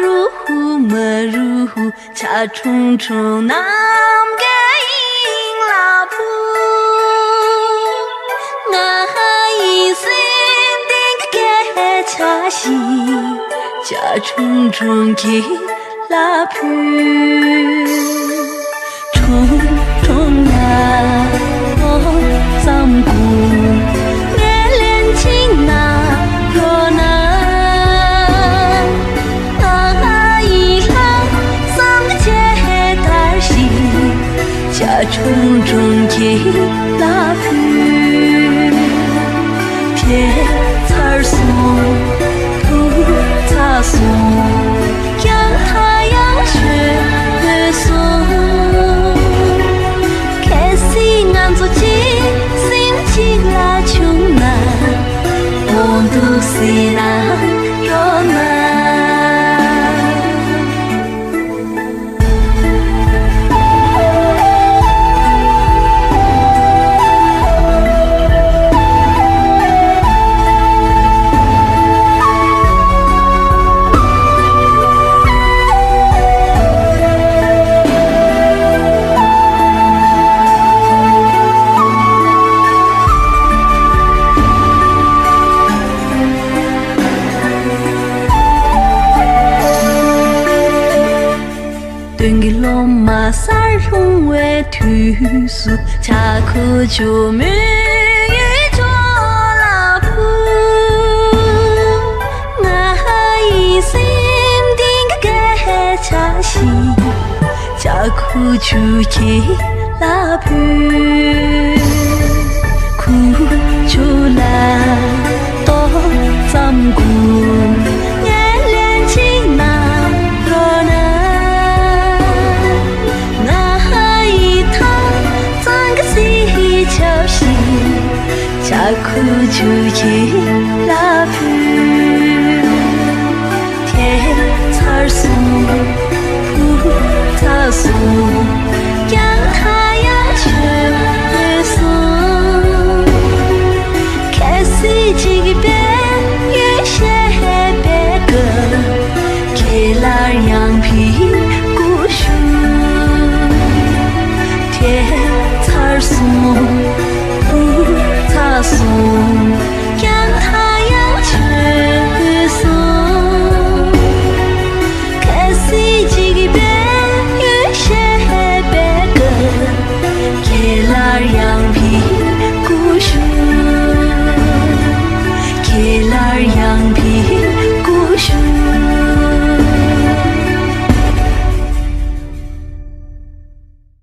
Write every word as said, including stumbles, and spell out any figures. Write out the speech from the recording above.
རུ་ཧུ་མ་རུ་ཧུ་ཆ་ཁྲུང་ཁྲུང་ནམ་མཁའི་དབྱིངས་ལ་འཕུར། ང་ཡི་སེམས་གཏིང་གི་སྐད་ཆ་ཞིག་ཆ་ཁྲུང་ཁྲུང་གི་ལ་ཕུལ། ཁྲུང་ཁྲུང་ལ་ཏོག་ཙམ་སྒུག་ངས་ལན་གཅིག་ན་འགྲོ་ན། ང་ཡི་ལྷག་བསམ་ཆེ་ལྟར་ཞིག་ཆ་ཁྲུང་ཁྲུང་གི་ལ་ཕུལ། ཕེབས་ཚར་སོང་། ཐུག་ཚར་སོང་། ཀྱང་ད་ཡང་ཞོན་སོང་། གལ་སྲིད་ང་ཚོ་གཅིག་སེམས་གཅིག་ལ་བྱུང་ན། འོ་འདུག་སེ་ན་འགྲོ་ན། སྟོན་གྱི་སློབ་མ་སར་ལྷུང་བའི་དུས་སུ། ཆ་ཁུ་ཆུ་མོའི་ཅོག་ལ་འཕུར། ང་ཡི་སེམས་གཏིང་གི་སྐད་ཆ་ཞིག་ཆ་ཁུ་ཆུ་ཁྱེད་ལ་ཕུལ། ཁུ་ཆུ་ལ་ཏོག་ཙམ་སྒུག་ངས་ལན་གཅིག་ན་འགྲོ་ན། ང་ཡི་ཐག་གཙང་གི་སེ་ཆབ་ཞིག་ཆ་ཁུ་ཆུ་ཁྱེད་